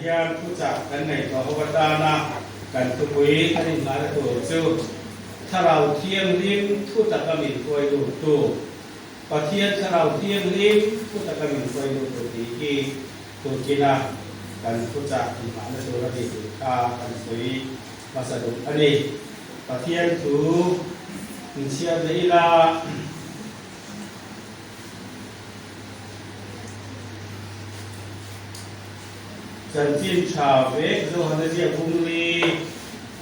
hian thuchah kan ngaihtuah ho atana kan thupui kan inngahna tur chu Thlarau Thianghlim thutaka min hruai luttu, Pathian Thlarau Thianghlim thutaka min hruai luttu tih hi tukin-a kan thuchah inngahna tur a ni tih kha kan sawi hmasa duh a ni. Pathian thu inchhiar leh ila. Chanchin tha vek Johana ziak bungli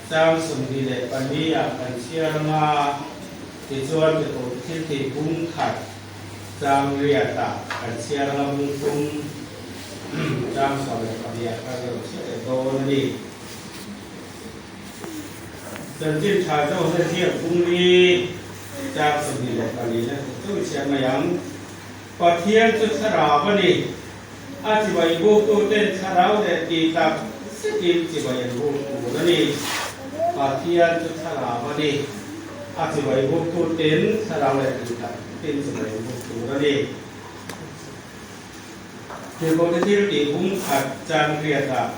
chang 24 ah kan chhiar anga, tichuan Kekote thilthei bung khat chang riat ah kan chhiar anga bung thum chang 12 ah kan rawn chhiar leh dawn a ni. Chanchin tha Johana ziak bungli Chang 24 na chu i chhiar mai ang. Pathian chu thlarau a ni. A chibai buktuten thlarau leh tih tak zetin chibai an buk tur a ni. Pathian chu thlarau a ni. A chibai buktuten thlarau leh tih tak zetin chibai an buk tur a ni. Tirhkohte thil tih bung khat chang riatah,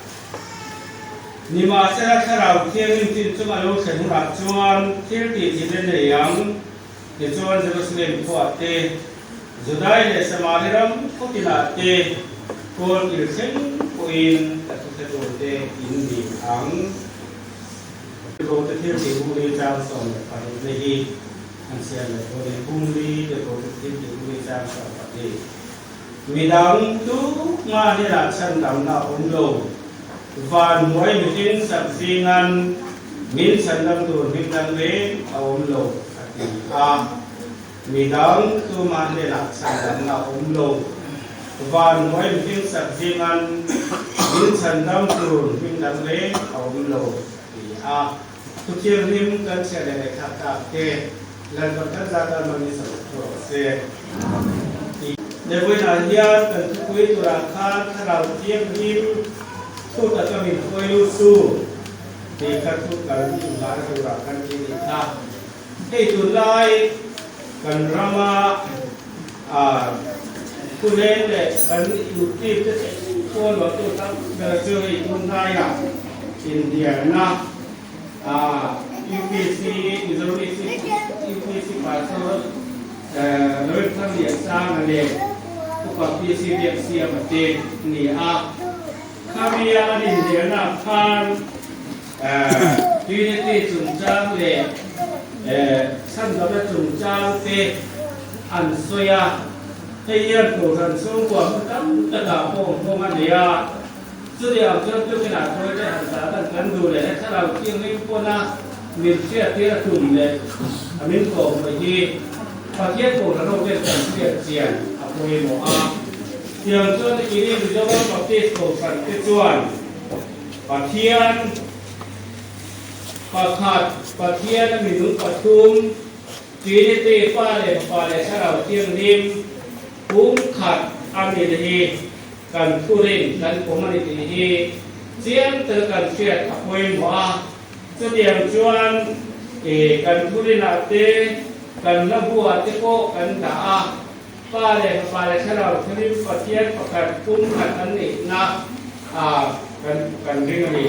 Nimahsela Thlarau Thianghlim chin chung a lo thlen hunah chuan thil tih thil a nei ang, tichuan Jerusalem khuaah te, Judai leh Samari ram khawtinah te, kawl kil thleng pawhin ka thu hre turte in ni ang. Tirhkohte thil tih bung li chang 18 na hi an chhiar leh dawn e, bung li Tirhkohte thil tih bung li chang 12. Midang tu hma hnenah chhandamna a awm lo. Van hnuai mihring sak zingan min chhandam tur hming dang reng a awm lo, a ti a. Midang tu hma hnenah chhandamna a awm lo. Van hnuai mihring sak zingan min chhandam tur hming dang reng a awm lo, a ti a. Thuthianghlim kan chhiat leh ngaihthlak tak te Lalpan kan zat a man i sak thu rawh se. Nevawiinah hian kan thupui turah khan Thlarau Thianghlim thu taka min hruai lut tu tih kha thu kan inngahna turah kan ti nih kha. Hei tunlai kan rama thuleng leh kan YouTube te thleng pawn lo tu tam ber chu hei tunlaiah inhnialna UPC Mizoram UPC Pastor Lawrence Liansanga leh Upa PC Biaksiama te ni a. Khamia an inhnialna khan Trinity chungchang leh chhandamna chungchang te an sawi a. Hei hian Kohhran chhungkua hmun tam takah pawh nghawng a nei a. Chuti ang chuan tukinah thawi te han dah dan kan duh leh he thlarau thianghlim pawna min hriattir a tum leh a min kawm mai hi Pathian Kohhran ho ten kan hriat chian a pawimawh a. Tiang chuan Iri Mizoram Baptist Kohhran te chuan Pathian pakhat, Pathian a minung pathum, Trinity, Pa leh Fapa leh Thlarau Thianghlim pumkhat a ni te hi Kan thurin kan pawm a ni tih hi chiang tel kan hriat a pawimawh a, chutiang chuan kan thurinah te, kan hlabuah te pawh kan dah a, Pa leh Fapa leh Thlarau Thianghlim Pathian pakhat pumkhat an nihna kan kan ring a ni.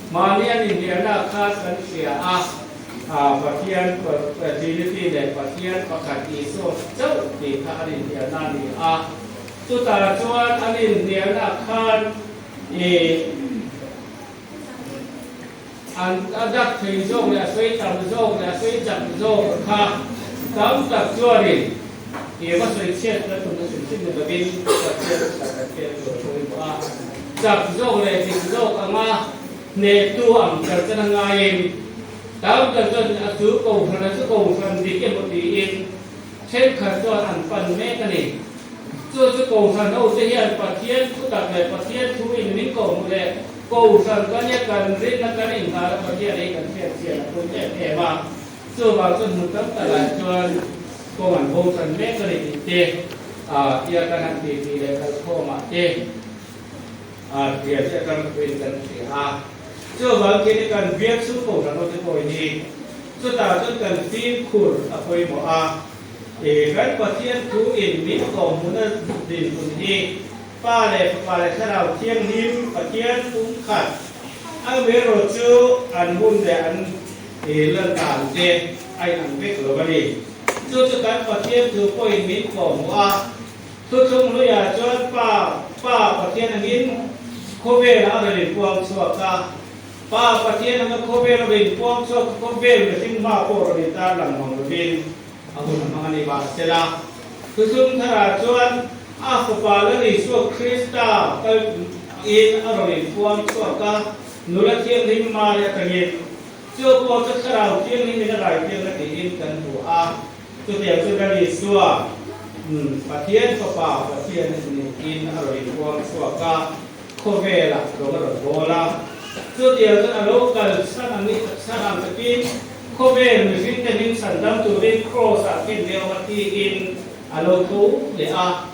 Mahni an inhliahna kha kan hria a, Pathian Trinity leh Pathian pakhat Isua chauh tih kha an inhliahna a ni a. Chutah chuan an inhnialna khan i an a dak thei zawk leh a sawi tam zawk leh a sawi chak zawk kha tam tak chuanin i va sawi chhiat na tum na hrim hrim ni lovin Pathian tak kan pek tur a pawimawh a. Chak zawk leh dik zawk anga hnehtu ang char chan a ngaiin tam tak chuan a chu kohhran a chu kohhran dik emaw tiin thenkhat chuan an pan mek a ni. Chu chu Kohhran ho te hian Pathian thu tak leh Pathian thu in min kohhmuh leh Kohhran kan ia kan rinna kan inghal a Pathian ei kan hriat chian a pui em em a. Chuvang chuan hmun tam tak ah chuan kawng an bo tan mek a ni tih te tia kan han tih tih leh kalkhawm ah te hria che atang pawhin kan hria a. Chuvang khi ni kan biak chu Kohhran ho te pawh hi chutah chuan kan fimkhur a pawimawh a. Kan Pathian thu in min kawm hmuna dinhmun hi Pa leh Fapa leh Thlarau Thianghlim Pathian pumkhat amaherawh chu an hun leh an lan dan te a inang vek lo a ni. Chu chu kan Pathian thu pawhin min kawhhmuh a, Thuthlung hluiah chuan Pa Pa Pathian angin khawvelah a rawn inpuang chhuak a, Pa Pathian anga khawvel a rawn inpuang chhuak chu khawvel mihring hma pawh rawn intarlang mang lovin a hun a hmang a ni. Mahsela, Thuthlung tharah chuan a Fapa Lal Isua Krista kal in a rawn inpuang chhuak a, nula thianghlim Mari atangin chu pawh chu Thlarau Thianghlimin a raitiang a tiin kan hmu a. Chutiang chu Lal Isua, Pathian Fapa Pathian niin a rawn inpuang chhuak a, khawvelah rawng a rawn bawl a. Chutiang chuan a lo kal chhan ang chhan ang takin khawvel mihringte hming chhan dam turin Kraws-ah khin leh awm a tiin a lo tho leh a.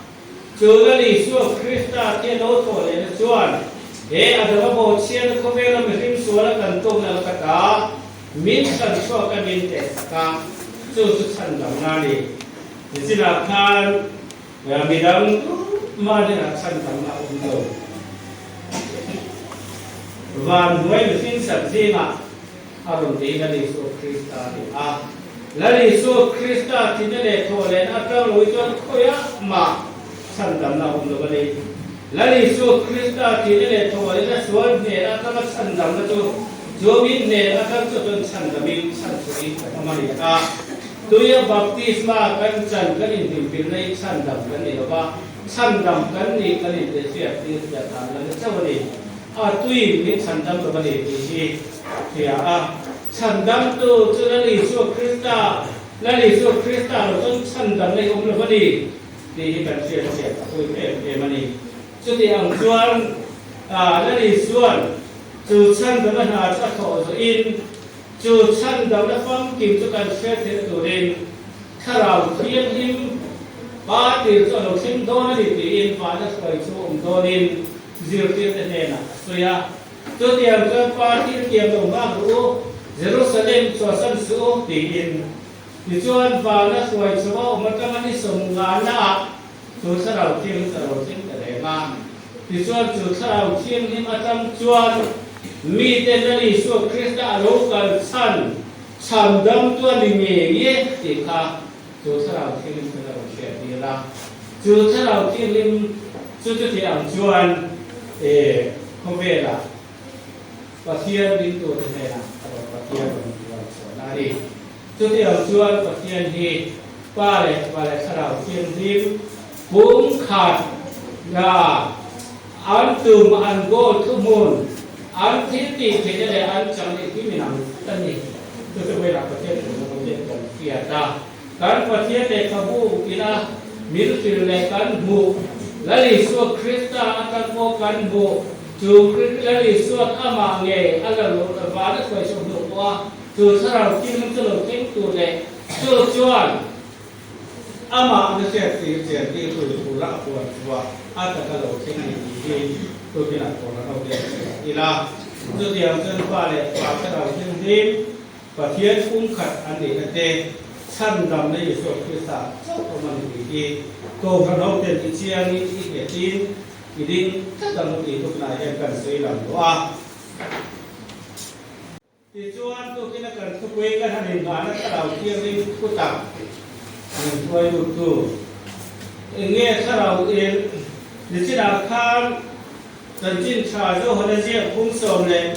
Chu Lal Isua Krista khi a lo thawh lehna chuan he Adama bawhchhiatna khawvela mihring suala kan tawkna laka ta min chhan chhuak a min teh sak a, chu chu chhan damna a ni. Nichinah khan midang tumah hnenah chhan damna a awm lo. Van hnuai mihring sak zingah a rawn ti Lal Isua Krista a ni a. Lal Isua Krista thihna leh thawh lehna atang lo hi chuan khawiah mah chhandamna a awm lo a ni. Lal Isua Krista thihna leh thawh lehna sual hnen atanga chhandamna chu chuangin hnen atang chu chuan chhandamin chhanchhuahin kan awm a ni a. Tuia baptisma kan chan kan inhnimpilna hi chhandam kan ni lo va, chhandam kan nih kan intehhriat tir fiah dan la ni chauh a ni. A tui min chhandam lo a ni tih hi hria a. Chhandamtu chu Lal Isua Krista, Lal Isua Krista lo chuan chhandamna hi awm lo a ni tih hi kan hriat chiah a pawi em em a ni. Chuti ang chuan Lal Isua'n chu chhandamna hna chu a thawh zawhin chu chhandamna famkim chu kan hriat theihna turin Thlarau Thianghlim Pa tir chu a lo thleng dawn a ni tiin vana hruai chu awm dawnin Zirtirte hnenah a sawi a, Chutiang chuan Pa thil tiam lo nghak rawh u, Jerusalem chhuahsan suh u, tiin. Tichuan, vana hruai chho a awm atanga ni sawmnganaah chu Thlarau Thianghlim a lo thleng ta reng a. Tichuan, chu Thlarau Thianghlim atang chuan mite Lal Isua Krista a lo kal chhan chhan damtu a ni ngei nge tih kha Chu Thlarau Thianghlim chuan a rawn hriat tir a. Chu Thlarau Thianghlim chu chuti ang chuan e khawvelah Pathian ringtute hnenah a rawn Pathian rawn rawn chhuahna a ni. Chuti ang chuan Pathian hi Pa leh Fapa leh Thlarau Thianghlim pumkhat la an tum an goal thuhmun an thil tih theihna leh an chang leh hi minang a ni. Chu chu vawilah Pathian thu na nen kan hriat a, kan Pathian lehkhabu ina min hrilh leh kan hmuh Lal Isua Krista atang pawh kan hmuh chu Lal Isua'n amah ngei a la luh van a hruai chhuah hnu pawh a chu Thlarau Thianghlim chu lo thleng tur leh chu chuan amah na hriat tir chian tir tur tura a puan chhuah a taka lo thleng a ni tih hi tukinah pawh la ho te a hria ila. Chutiang chuan Pa leh Fa Thlarau Thianghlim Pathian pumkhat an nihna te chhandamna Isua Krista chauh awm a ni tih hi Kohhran ho ten i chiangin i nghetin i ding tlat ang u tih tuknah hian kan sawi lang duh a. Tichuan, tukin a kan thupui kan han inhahna Thlarau Thianghlim thu tak min hruai luttu eng nge Thlarau in nichinah khan Chanchin tha Johana ziak bung 16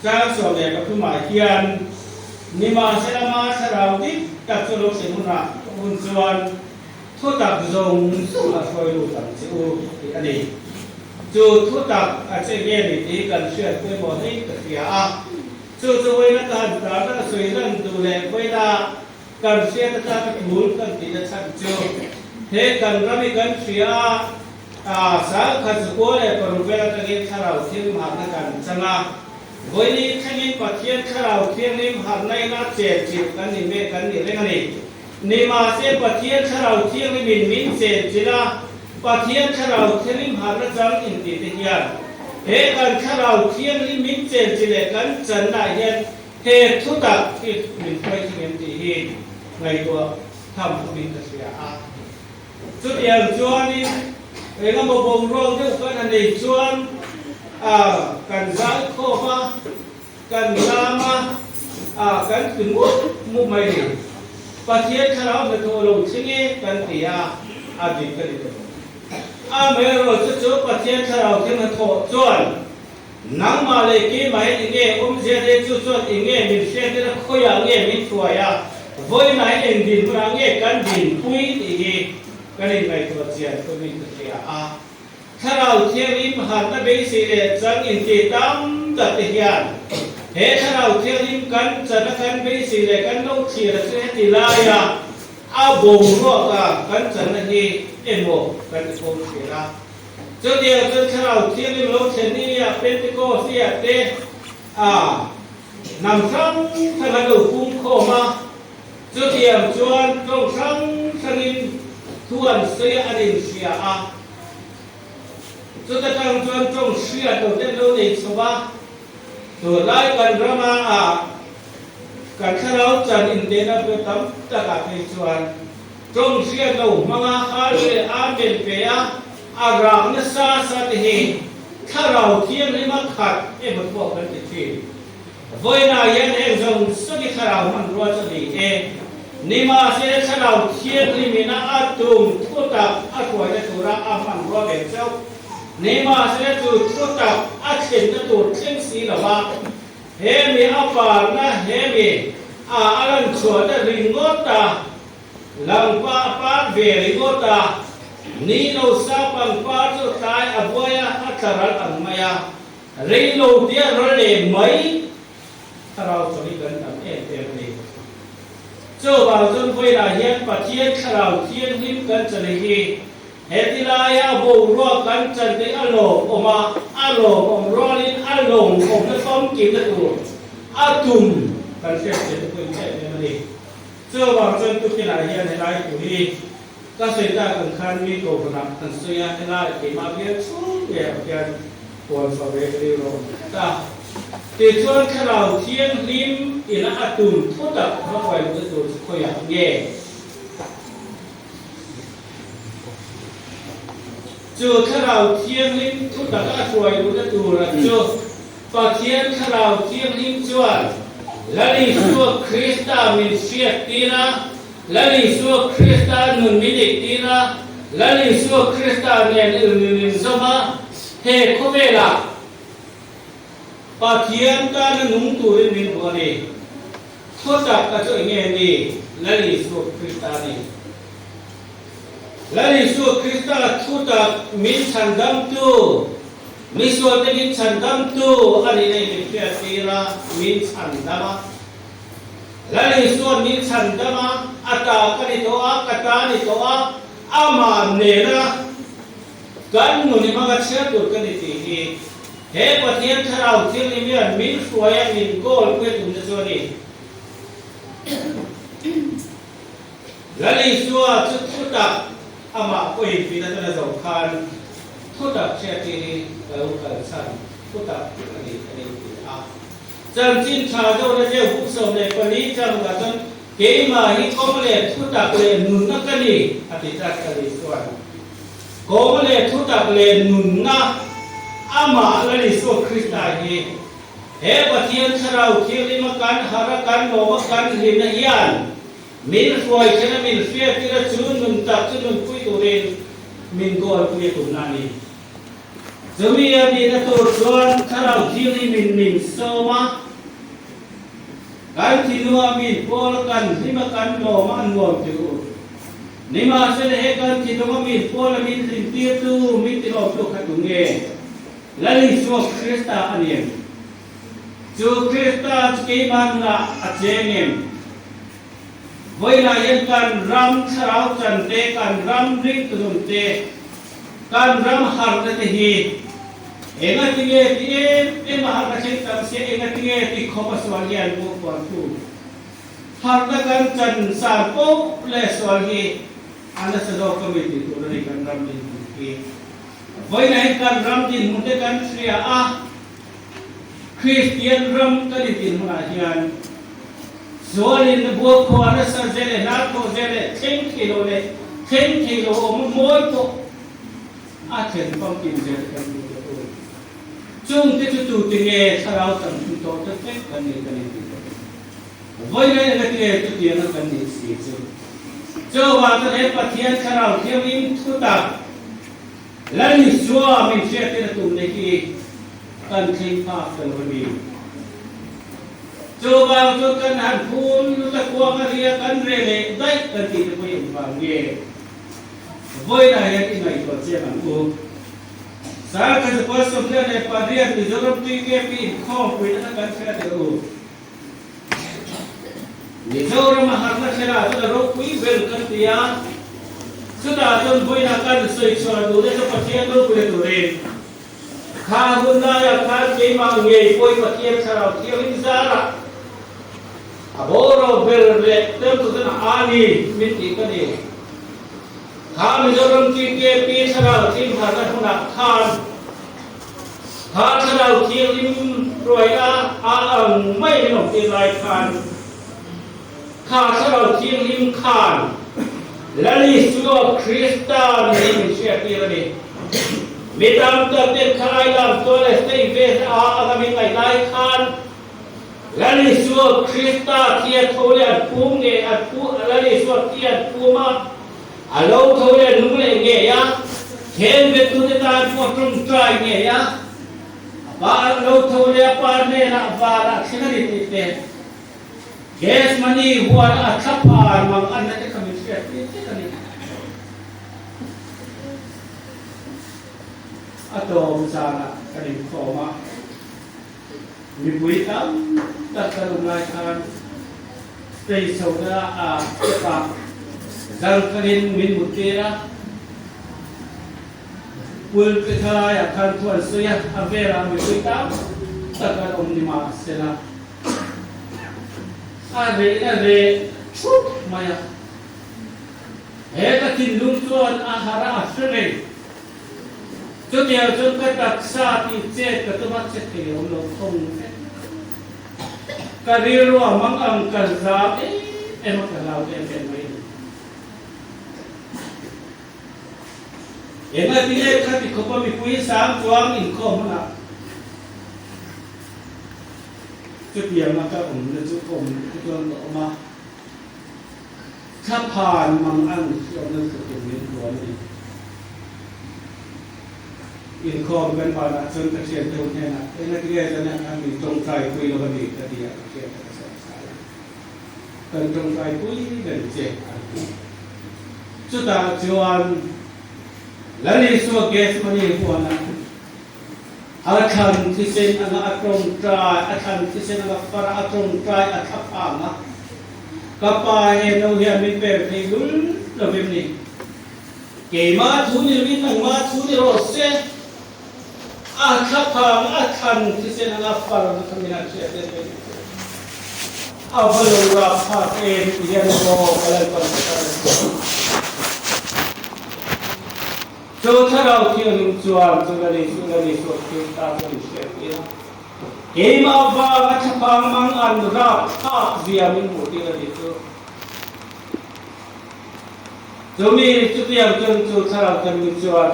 chang 13 ah hian nimahsela ma Thlarau dik tak chu lo thlen hunah hun chuan Thu tak zawng zawng a hruai lut ang che u tih a ni. Chu thu tak a che nge ni tih kan hriat pawimawh hei ka hria a. Chu chu vawiina ka han tarna ka sawi lan duh leh vawiina kan hriat atanga tul kan tihna chhan chu he kan ram hi kan hria a, 1906 vel atangin Thlarau Thianghlimharhna kan chang a. Vawiini thlengin Pathian Thlarau Thianghlimharhna ina chenchilh kan ni mek kan ni reng a ni. Nimahse Pathian Thlarau Thianghlimin min chenchilh a, Pathian Thlarau Thianghlim harhna chang intih te hian he kan Thlarau Thianghlim min chenchilh leh kan channaah hian he thutak hi min hruai thing em tih hi ngaihtuah tham awmin ka hria a. Chutiang chuanin engemaw boruak deuh kan a nei chuan kan zai khawp a, kan lam a, kan ti mup mup mai ni. Pathian thlarau hnathawh lo thleng e kan ti a, a dik ka ti tawh. Amaherawhchu chu Pathian thlarau thleng hnathawh chuan Nangmah leh keimah hian enge awmzia te chu chuan enge min hriat ila khawiah nge min hruai a, vawiinah hian eng dinhmunah nge kan dinpui tih hi kan inngaihtuah chian tumin ka hria a. Thlarau Thianghlim harhna beisei leh chang inti tam tak te hian he Thlarau Thianghlim kan chana kan beisei leh kan lo thlir a chu heti laia a boruaka kan channa hi emaw kan ti fo thin a. Chutiang chuan Thlarau Thianghlim lo thlen ni a Pentecost i ah te a hnam hrang hrang an lo pung khawm a, chutiang chuan tawng hrang hrangin thu an sawi a an inhria a, chuta tang chuan tawng hriat lo te an lo nei chho a, tunlai kan rama a kan Thlarau chan intehna pawh tam takah phei chuan Tawng hriat lo hmanga Hallelujah Amen pe a, a rak nasa sa te hi Thlarau Thianghlim a khat emaw pawh kan ti thin. Vawiinah hian heng zawng zawng hi Thlarau hmanrua chu a ni e. Nimahse Thlarau Thianghlim ina a tum thutak a hruaina tura a hmanrua ve chauh. Nimahse chu thutak a thlenna tur thleng si lova hemi a parna hemi a a lan chhuahna ringawt a Langpa a par ve ringawt a, ni lo sa pangpar chu tlai a buai a, a tla ral ang mai a, rei lo tia ral leh mai thlarau chawi kan tam em em a ni. Chuvang chuan vawiinah hian Pathian thlarau thianghlim kan chali hi heti laia a boruak kan chan te a lawmawm a, a lawmawm rualin a lawmawmna famkimna tur a tum kan hriatchian te pawhin em em a ni. Chuvang chuan tukinah hian helai thu hi ka sawi tak ang khan mi kohhranah kan sawi a, helai keimah bial chhung ngeiah khian puan chhuah ve ka rilru a awm tlat a. Tichuan Thlarau Thianghlim ina a tum thu tak va hruai luhna tur chu khawiah nge? Chu Thlarau Thianghlim thu taka a hruai luhna tura chu Pathian Thlarau Thianghlim chuan Lal Isua Krista min hriattir a, Lal Isua Krista nun min iktir a, Lal Isua Krista nen nun inzawm a, he khawvelah Pathian tana nung turin min duh a ni. Thutak ka chu enge ni? Lal Isua Krista a ni. Lal Isua Krista thutak min chhandamtu, misualte min chhandamtu a nihna i min hriattir a, min chhandam a. Lal Isua'n min chhandam a, a ta ka ni tawh a, ka ta ni tawh a, amah nena kan nun i hmanga chhiar tur ka ni tih hi he Pathian Thlarau Thianghlim hian min hruai a, min kawl pui a tumna chu a ni. Lal Isua chu thutak amah pawhin tihna chuan a zawh khan thutak hriattir hi ka lo kal chhan thutak a ni a ni ti a. Chanchin tha zawhna zeu buk 14 changah chuan keimah hi kawng leh thutak leh nunna ka ni a ti tlat Lal Isua'n. Kawng leh thutak leh nunna amah Lal Isua Krista hi he Pathian Thlarau Thianghlim a kan harh a kan lawm a kan hlimna hian Min hruai thlen a min hriattir a chu nun tak chu nunpui turin min kawlpui a tumna a ni. Chumi a nihna tur chuan Thlarau Thianghlimin min sawm a, kan thinlungah min pawl a, kan hlim a, kan lawm a, a nuam ti u. Nimahsela he kan thinlunga min pawl a min hlimtirtu, min tilawmtu kha tu nge? Lal Isua Krista a ni em? Chu Krista chu keimah nunah a cheng em? Vawiinah hian kan ram thlarau chan te, kan ram ringtunun te, kan ram harhna te hi engatinge ti em em a harhna thleng tam sia engatinge ti khawp a sual hian pawh puan thu. Harhna kan chan san poh leh sual hi a nasa zawk ka mi tih tur a ni kan ram dinhmun hi. Vawiinah hian kan ram dinhmun te kan hria a. Kristian ram kan intin hunah hian zualin buakhua nasa zel leh hnarthawh zel leh thleng thei lo leh. Thleng thei lo awm a mawi pawh a thlen famkim zel te kan hmu ta u. Chung te chu tu ti nge thlarau tam thum tawh te vek kan ni kan inti ta u. Vawi reng reng nge chutiang a kan nih si chu. Chuvang chuan he Pathian thlarau thianghlim thutak Lal Isua min hriattir a tum te hi kan thleng phak ta lo a ni. Chuvang chuan kan han phum lut a kuang a ria kan re leh daih kan tih te pawh hi engvang nge? Vawiinah hian i ngaihtuah chiang ang u. Sarkazakua 28 Mizoram TKP inkhawmpuina kha kan hria tel u. Mizoram a harhna thlenah chuan a ropui ber kan ti a, chutah chuan vawiinah kan sawi chhuah duhna chu Pathian ropuina turin kha hun laiah khan keimah ngei pawi Pathian Thlarau Thianghlim zarah a bawraw ber leh tel tur chuan a ani min tih ka ni. Kha Mizoram TKP Thlarau Thianghlim harhna hunah khan Kha thlarau thianghlim hruaina a ang mai min awm tir lai khan, kha thlarau thianghlim khan Lal Isua Krista niin min hriat tir a ni. Mi tam tak ten khalai lam tual leh stay ve a anga min ngaih lai khan Lal Isua Krista thi a tho leh an pum nge an pu Lal Isua thi an pum a, A lo tho leh nung leh ngei a, then bettute tan pawh tawngtai ngei a, a pa a lo tho leh a pa hnenah vanah thleng a ni tih te, gas money huan a thla phar mang anna te kha min hriat tir vek a ni. A tawm zanah kan inkhawm a, mipui tam tak kan awm lai khan stage chhohna ah step ah zangkhalin min mut tir a, pulpit thalaiah khan thu an sawi a, a velah mipui tam tak an awm ni mahsela a rehna reh thup mai a, he ka thinlung chuan a harh a, a hre reng. Chutiang chuan ka taksa tih chet ka tum a, che thei awm lo thawng vek. Ka rilru a mang ang ka zam em em a, ka hlau em em mai a ni. Engati nge khati khawpa mipui sang chuang inkhawm hunah chutianga ka awmna chu ka awm chuan ka awm a, Thlaphan mang ang hriatna tlukin min huam a ni. Inkhawm kan banah chuan ka thian te ho hnenah, Engati nge zan ah khan min tawngtai pui lo a ni? ka ti a, ka thian te ka sawi chhai a. Kan tawngtai pui reng che an ti. Chutah chuan Lal Isua Gethsemane huanah a thlan thisen anga a tawngtai, a thlan thisen anga fara a tawngtai a thlaphang a, Ka pa he no hian min per thei lul lovim ni. Keimah thu ni lovin nangmah thu ni rawh se. A thlaphang a thlan thisen anga far na kha min han hriat em mai chu. A va lo rap thlak em ti hian maw ka Lalpan ka tan a hria. Chu Thlarau Thianghlim chuan chu Lal Isu Lal Isua Krista chu min hriat tir a. Keimah vanga thlaphang mang an rap thlak zia min hmuh tir a ni chu. Chumi chutiang chuan chu Thlarau Thianghlim chuan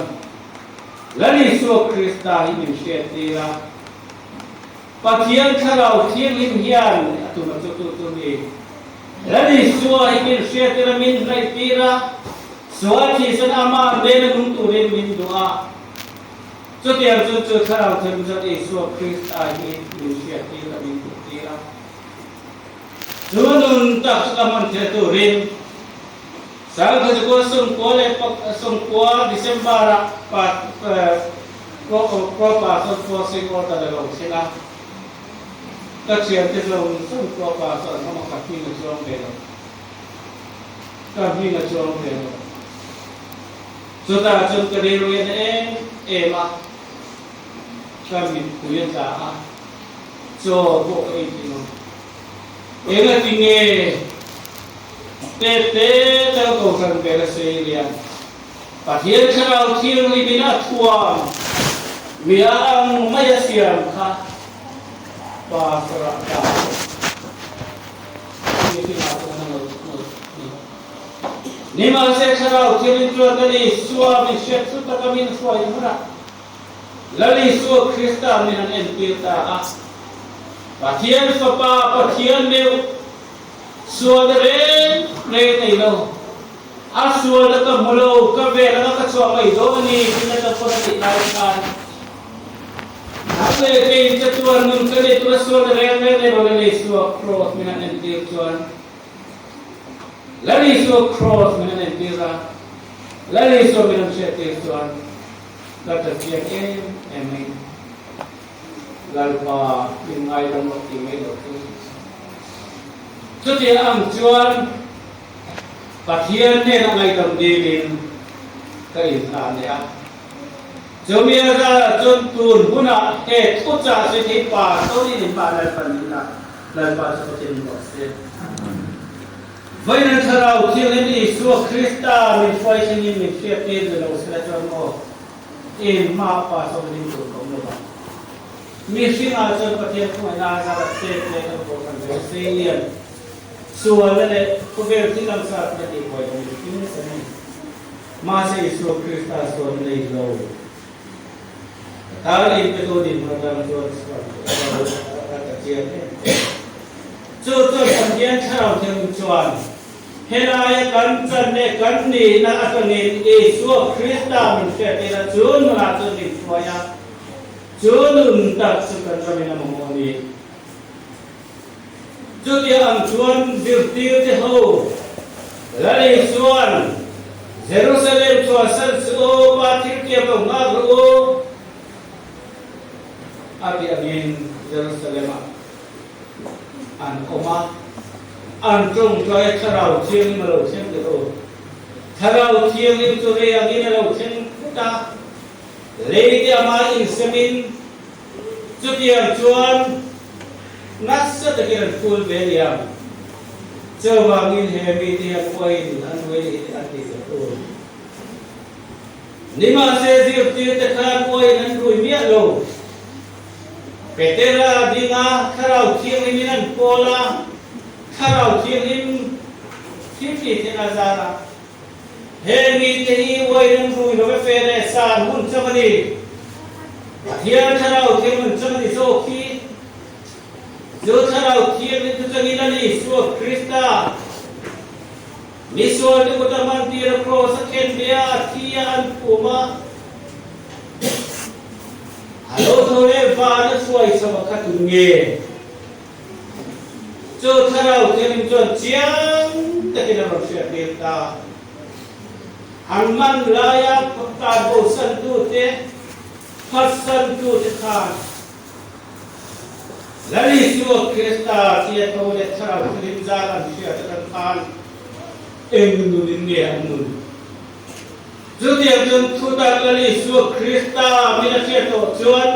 Lal Isua Krista hi min hriat tir a. Pathian Thlarau Thianghlim hian a tuma chu tu chu ni. Lal Isua hi min hriat tir a, min hnaih tir a, sual thihsan amah nena nung turin min duh a. Chutiang chu chu Thlarau Thianghlim Isua Krista hi min hriat tir a, min hmuh tir a. Chu nun tak chu ka hman thei turin Sangkhaw 1969 December-ah Propa chuan crossing order a lo thleng a. Ka thiante zawng zawng Propa chu an awm a, ka hming a chuang ve lo. Ka hming a chuang ve lo. Chutah chuan ka rilru hian em em a, ka mittui a tla a, chaw pawh ka ei thei lo. Engati nge te te tal kohhran vel a sei lian? Pathian Thlarau Thianghlim in a thuam mi a ang mai a siam kha pastor ah ta meeting ah chuan a lo ni. Nimahse Thlarau Thianghlim chuan Lal Isua min hriat thu taka min hruai hunah Lal Isua Krista min han entir ta a. Pathian Fapa Pathian meuh sualna reng reng nei lo. A sualna ka hmu lo, ka vel anga ka chhuah mai dawn a ni tih na pawn a tih lai khan nang leh kei te chuan nun ka nei tura sualna reng reng nei lo Lal Isua Kraws min han entir chuan Lal Isua Kraws min han entir a, Lal Isua min han hriattir chuan ka ta chiang em em mai. Lalpa min ngaidam rawh tih mai lo chu. Chutiang ang chuan Pathian hnenah ngaihdam dilin ka inhlan leh a. Chumi a zarah chuan tun hunah he thuchah si thei pa tawnin in mah Lalpa nihna Lalpa chu Pathian rawh se. Vawiin Thlarau Thianghlim Isua Krista min hruai thlengin min hriattir ni lo sela chuan maw in hma pa sawm ding tur ka awm lo vang. Mihringah chuan Pathian khawngaihna a zara chet leh kan kohhran ve seilian sualna leh khawvel thil ang sat na tih buai kan mihring nasa ni. Mahse Isua Krista sualna nei lo ka tan in petu dinhmun atang chuan sual a ta chiang em em. Chu chuan Pathian Thlarau Thianghlim chuan Helaia kan chan leh kan nihna atangin Isua Krista min hriattir a, chu nunah chuan min hruai a, chu nun tak chu kan ramin a mamawh a ni. Chutia ang chuan zirtirte ho Lal Isua'n Jerusalem chhuahsan suh u, Pa thiltiam lo nghak rawh u a tih angin Jerusalem-ah an awm a, an tawngtai a Thlarau Thianghlim a lo thleng ta lo. Thlarau Thianghlim chu rei angin a lo thleng phut a, lei te ama insemin chutiang chuan nasa takin an phul ve liam. Chuvangin he mite hian uain an uai hi an ti ta tur. Nimahse zirtirte khan uain an rui miah lo. Petera dinga Thlarau Thianghlimin an pawl a, Thlarau Thianghlim thil tih theihna a zar a. He mite hi uain an rui lo e fe leh san hun chang a ni. Pathian Thlarau Thianghlim an chang a ni zawk hi. Chu Thlarau Thianghlim chu changin a ni Isua Krista. Misualte kut a hmantir a kraws a khen ve a, a thi a, an phum a. A lo tho leh van a hruai chho a kha tun nge? Chu Thlarau Thianghlim chuan chiang takin a rawn hriattir ta. An man laia tan bosantute, phatsantute khan Lal Isua Krista tia tho leh Thlarau Thianghlim zar an hriat atang khan eng nunin nge an nun? Chutiang chuan thutak Lal Isua Krista min a hriat tawh chuan,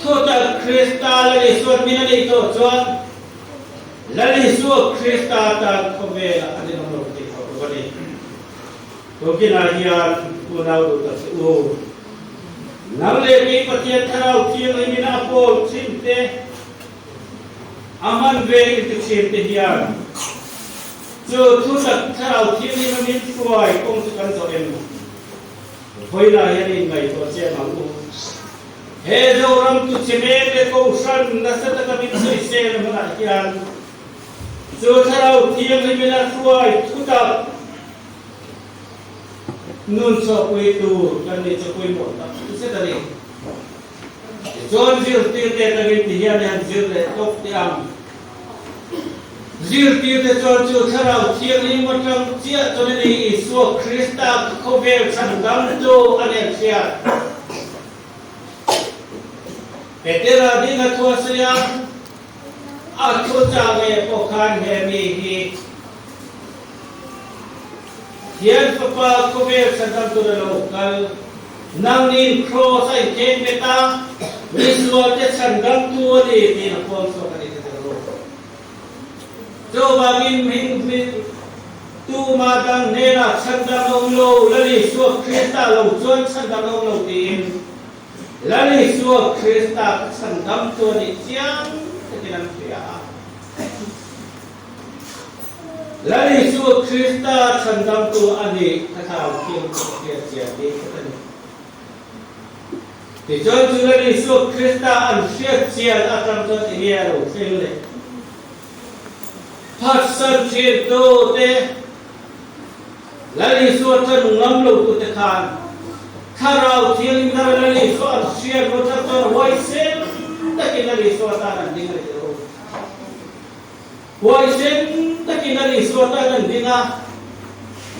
thutak Krista Lal Isua'n min a neih tawh chuan, Lal Isua Krista tan khawvelah an inawm lo tih tawh lo a ni. Tukinah hian unau duh tak che u, nang leh kei Pathian Thlarau Thianghlimin a pawl thin te, a hman ve inti thin te hian chu thutak Thlarau Thianghlim a min hruai kawng chu kan zawh em? Vawiinah hian inngaihtuah chiang ang u. He Zoram tu che mek leh Kohhran nasa taka min sawisel hmunah hian chu Thlarau Thianghlimin a hruai thutak Nun chawpui tur kan nih chu pawimawh tak zet a ni. Tichuan zirtirte atangin ti hian i han zir leh tawk teh ang. Zirtirte chuan chu Thlarau Thianghlim atang chiah chuan a ni Isua Krista khawvel chhandam chu a nen hriat. Petera ding a thu a sawi a, a thu chah ve pawh khan he mi hi Thian Fapa khawvel chhandam tur a lo kal. Nangnin Kraws a inkheng bet a, misualte chhandamtu a ni tiin a puang chhuak a ni ta tel lo. Chuvangin hming tuma dang hnenah chhandam a awm lo, Lal Isua Krista lo chuan chhandam a awm lo tiin Lal Isua Krista ka chhandamtu a nih chiang takin an hria a. Lal Isua Krista chhandamtu a nih Thlarau Thianghlim hriat chian tir phawt a ni. Tichuan chu Lal Isua Krista an hriat chian atang chuan enge a lo thleng leh? Phatsan thintu te, Lal Isua tan ngam lo tu te khan Thlarau Thianghlim thar Lal Isua an hriat ruat atang chuan huaisen takin Lal Isua tan an ding a ni teh u. Huaisen takin a Isua tan an ding a,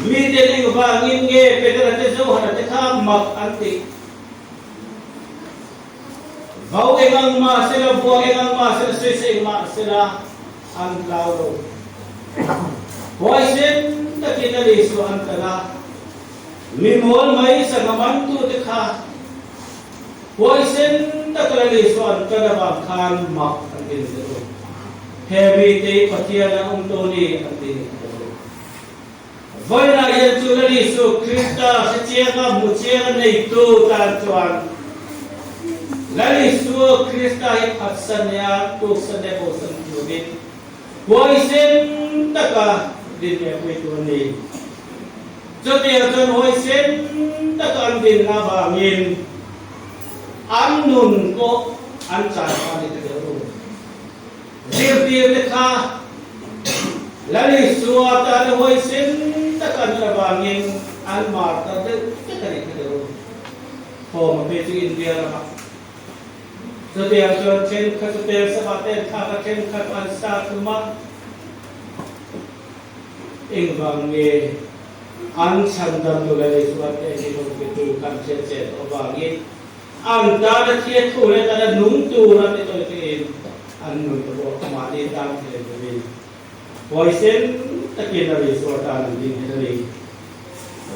miten engvangin nge Petera te Johana te kha mak an tih? Vau eng ang mah sela, vuak eng ang mah sela, sawi sawi eng mah sela an hlau lo. Huaisen takin a Isua an tan a, mi mawl mai sangha mantute kha Huaisen taka Lal Isua an tan avang khan mak an ti ni lo. He mite hi Pathian an awm tawh ni an ti ni lo. Vawiinah hian chu Lal Isu Krista hrechianga hmu chianga neitu tan chuan Lal Isua Krista hi phatsan nia tuksan leh bosan turin huaisen taka din leh pui tur a ni. Chutiang chuan huaisen taka an dinna avangin an nun pawh an chan kha a ni ta deuh lo. Zirtirte kha Lal Isua tana huaisen taka an nih avangin an mar ta deuh vek a ni ta deuh lo. Thawm a phei chu India ramah. Chutiang chuan thenkhat chu Persabah te an thlak a, thenkhat an sa tum a. Engvang nge an chhandam tu Lal Isua te hi rawn pe tu kan hriat che tawh avangin an tana thia thu leh tana nung tur an ni tawh tiin an nun te pawh mahni tan thei lovin huaisen takin Lal Isua tan an ding thei a ni.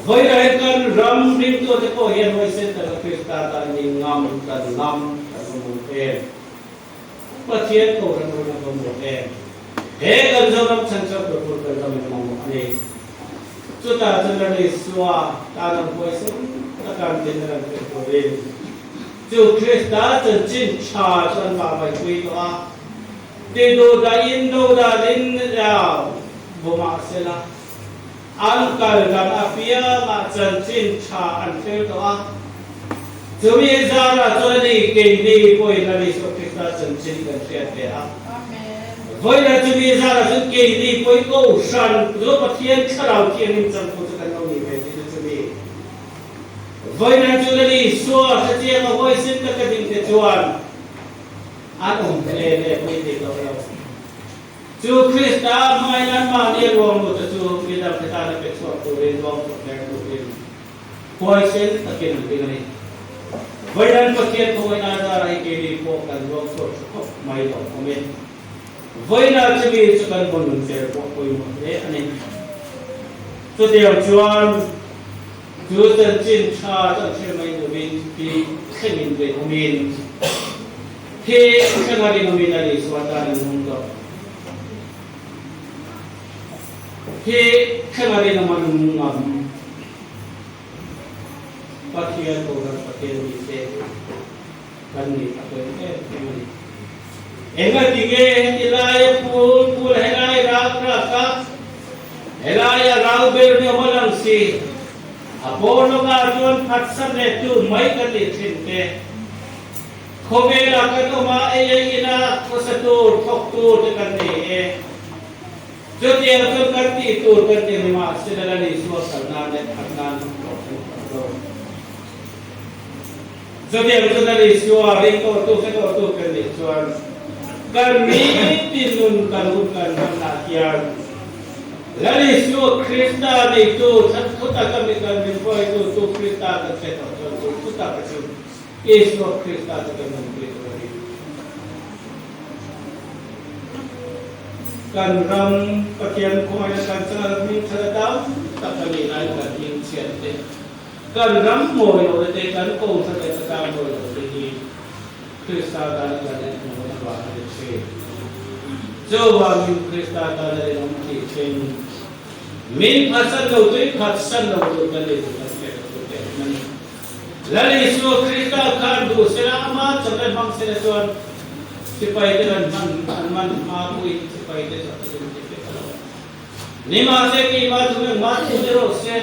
Vawilah hian kan ram ringtu te pawh hian huaisen taka Krista tan ni ngam kan ngam kan mamawh em? Pathian Kohhran rawn a mamawh em? He kan Zoram chhanchhuak tur tur kan ram in a mamawh a ni. Chutah chuan Lal Isua tan ang huaisen taka an dinna kan hriat turin chu Krista chanchin tha chu an vahvaipui tawh a. Tiduhdahin dodalin vaw mah sela an kal dan apiangah chanchin tha an hrel tawh a. Chumi zarah chuan a ni, keini pawhin Lal Isua Krista chanchin kan hriat ve a. Vawilah chumi zarah chuan keini pawhin Kohhran chu Pathian Thlarau Thianghlim changtu chu kan lo ni ve tih chu chumi vawilah chu Lal Isua hrechianga huaisen taka dingte chuan an awm hle hle pawhin tih tawh lo. Chu Krista hmain anmahni a ruang lute chu midangte tana pe chhuak turin ruang chhuak ber turin huaisen takin an ding a ni. Vawilan Pathian khawngaihna zarah hi keini pawh kan ruang chhuak tha khawp mai lo awm e. Vawilah chumi chu kan vawn nun tel pawh pawimawh hle a ni. Chutiang chuan chu chanchin tha chu an hre mai lovin thi thlengin rinawmin thi thlenga rinawmin a ni sual tan an nung tawh. Thi thlenga rinawm a nung ngam. Pathian Kohhran Pathian ni se kan nih a pawi em em a ni. Engati nge heti laia phul phul helai rak rak a, helaia rau ber ni awm a lang si, a pawn lawkah chuan phatsan leh tu mai kan nih thin te. Khawvelah kan awm a, ei ei ina khawsa tur, thawk tur te kan nei e. Chutiang chuan kan tih tur kan ti ni mahse Lal Isua kal nan leh khat nan hlawh kan khat lo. Chutiang chuan Lal Isua ring tawhtu hre tawhtu kan nih chuan kan nitin nun kan hun kan hmanah hian Lal Isua Krista neitu thlan thu taka mi kan min hruaitu tu Krista kan hre tawh chuan chu thu taka chu Isua Krista chu kan nunpui tur a ni. Kan ram Pathian khawngaihna kan changa hming that a tam tak a nih laiin kan hming chhiat te, kan ram mawi lo te, kan kohhran leh khawtlang mawi lo te hi Krista tana kan rinawm avang a ni thin. Chuvangin Krista tana rinawm tih thin min phatsan lo tui phatsan lo tur kan ni tih kan hriat a tul teh a ni. Lal Isua Krista khan duh sela ama chawlh hmang sela chuan sipai te an hman an man hma pawhin sipai te chawlh te chu an ti fek a lo. Nimahse keimah chu engmah thu ni rawh se.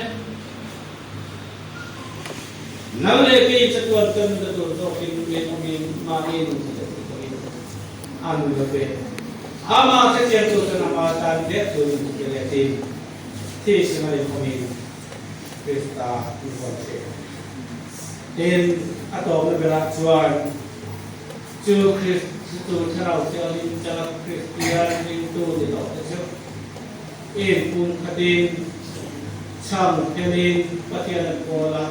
Nang leh kei chatuan kan nuna tur zawkin rinawmin mahni nun tha deuh te pawhin a nun lo ve. Amah hrechiang tur chuan ama tan vek tur nun pe letin thisen a rinawmin Krista min rawn hreh. Tin, a tawpna berah chuan chu Kristu Thlarau Thianghlim changa Kristian ringtu ni tawh te chu in pum khatin chhang phelin Pathian an pawl a,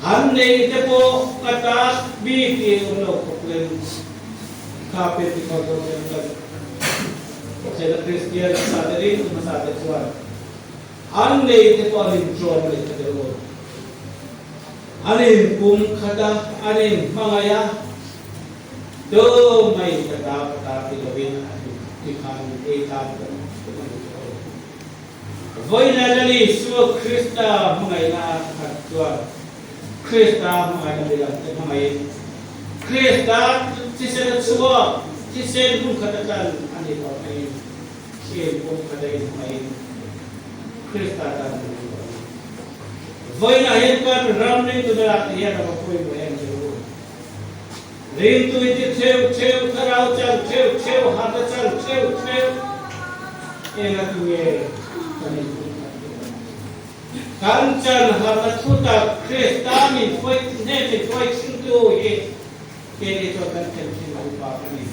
an nei te pawh ka ta bik tih awm lo khawp lem kha Pentecost ho chuan kan Pathian a Kristian hmasa te ringtu hmasa te chuan an nei te pawh an inṭawm a ni kha deuh aw. An inpum khat a, an inhmangaih a, Tu mai ka ta ka ta ti lovin an ti khan ei tan kan tum a ni tawh lo. Vawiina Lal Isua Krista hmangaihna a khat chuan Krista hmangaihna midang te hmangaihin Krista thisen a chhuak thisen hmun khat atan a ni tawh aiin in pum khat a inhmangaihin Krista tan kan ni tawh a ni. Vawiina hian kan ram ringtu berah te hian a va pawimawh em che u. Ringtui ti theuh theuh, thlarau chang theuh theuh, harhna chang theuh theuh, enga ti nge kan inpum khat duh ang? Kan chan harhna thu tak Krista min hruai hnen min hruai thintu hi keini chuan kan thlen thin duh vang a ni.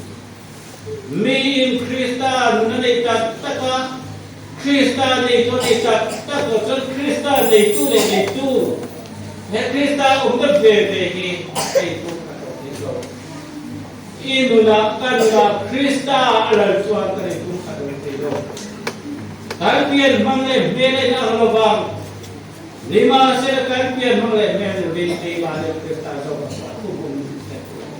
Miin Krista nun a nei tak tak a, Krista neitu a nei tak tak lo chuan Krista neitu leh neitu he Krista awmna ve ve hi eitu a tawh thei lo. I nunah ka nunah Krista a lal chuan ka neitu a tawh thei lo. Kan pian hmang leh hmel a inang lo vang. Nimahsela kan pian hmang leh hmel lovin keimah leh Krista zawk a chhuah thu hmun thlen tur a ni.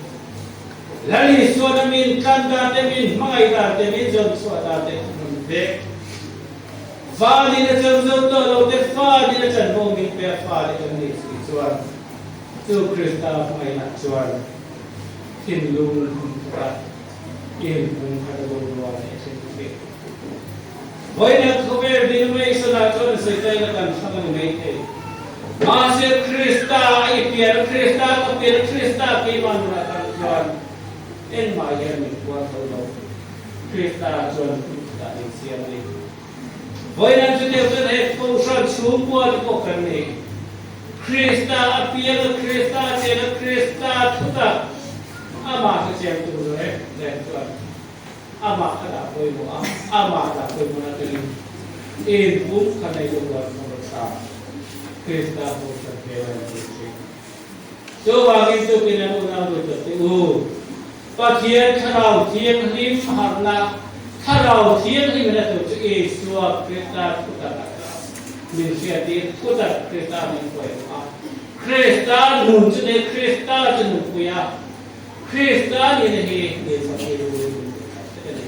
Lal Isuan a min tlan dan te, min hmangaih dan te, min zawn chhuah dan te a hmun vek. Van in a chan zo tawh lo te, fan in a chan ho min pe a fa te kan nih si chuan chu Krista hmangaihna chuan thinlung hmun khat a in hmun khat a boruak leh thin thei. Vawiina khawvel denomination ah chuan sawichaina kan hrang a ni mai thei. Mahse Krista a i pian a, Krista ka pian a, Krista keimah nunah tan chuan engmah hian min puar tho lo. Krista chuan hmun khatah min siam a ni. Vawiina chutiang chuan he Kohhran chhungkua te pawh kan ni. Krista a piang a, Krista a chen a, Krista thutak amah hrechiang tur reng reng chuan Amah ka dah pawimawh a, amah dah pawimawh na telin in pum kha nei deuh rual kha rawn sa Krista Kohhran hmel a intir thin. Chuvangin tukin an unau nu tawh te u, Pathian Thlarau Thianghlim harhna, Thlarau Thianghlim in a tur chu Isua Krista thutak a ta min hriatir, thutak Krista min pawimawh a, Krista nun chu nei Krista chu nunpui a, Krista nihna hi nilfakir ru in kan hre tlat a ni.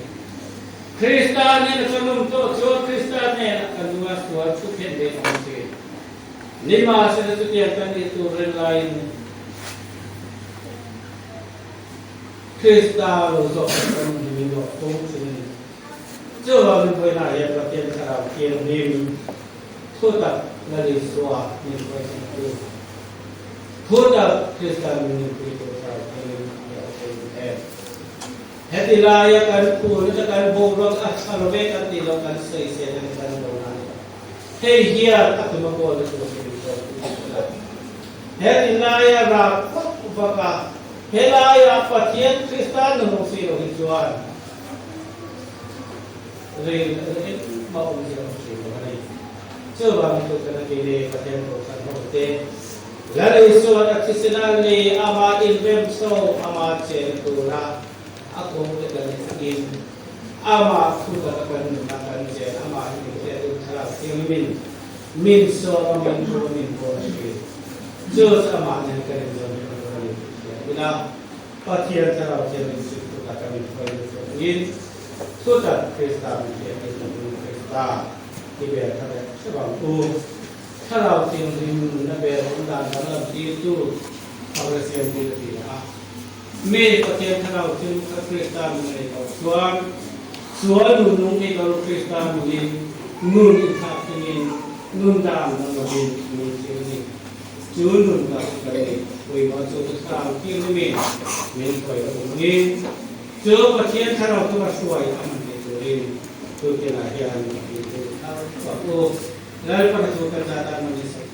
Krista nena kan awm tawh chuan Krista hnenah kan nunga sual thu khen ve a awm thin. Nimahsela chutiang kan nih tur reng laiin Krista lo zawk kan kan nun hi min rawh fo thin a ni. Chuvangin vawiinah hian Pathian Thlarau Thianghlim thutak Lal Isua min hruaisan tu. Thutak Kristian min nunpui tur thar theiin a lo thei duh em? Heti laia kan phur nasa kan boruak a tha lo ve kan tih loh kan sawisel emaw kan bo nan lo. Hei hian a tum a kawl na tur hi min zawt duh tih a. Heti laia rak vak vak a, helaia Pathian Krista nunung si lo hi chuan ril engmah awmzia awm thin lo a ni. Chuvangin tutan a kei Pathian Kohhran ho te, Lal Isuan a thisen a lei ama inrem chho ama chen tura a kawng te kan in ama thu tak a kan nun a kan chen amah hi min hriat in Thlarau Thianghlim in min sawm a min ru a min bawl thin. Chu chu amah nen kan inzawm hi kan rawn in hriat ila Pathian Thlarau Thianghlim chu thu tak a min hruai lut zawk in thu tak Krista min hriat in kan nun Krista I ber kha reh hrep ang u. Thlarau Thianghlim nunna ber awm dan danglam tirtu Pharisee tir a ti a. Mi Pathian Thlarau Thianghlim kha Krista nun a nei lo chuan sual nun nung thei lo Krista nunin Nun inthlak thlengin nun dan danglamin a nung thin a ni. Chu nun tak chu kan neih pawimawh chu Thlarau Thianghlimin min hruai a awmangin chu Pathian Thlarau chu a hruai a hman theih turin tukinah hian min hrilh thar thuak u. Lalpa hnathawh kan zat ah man i sak.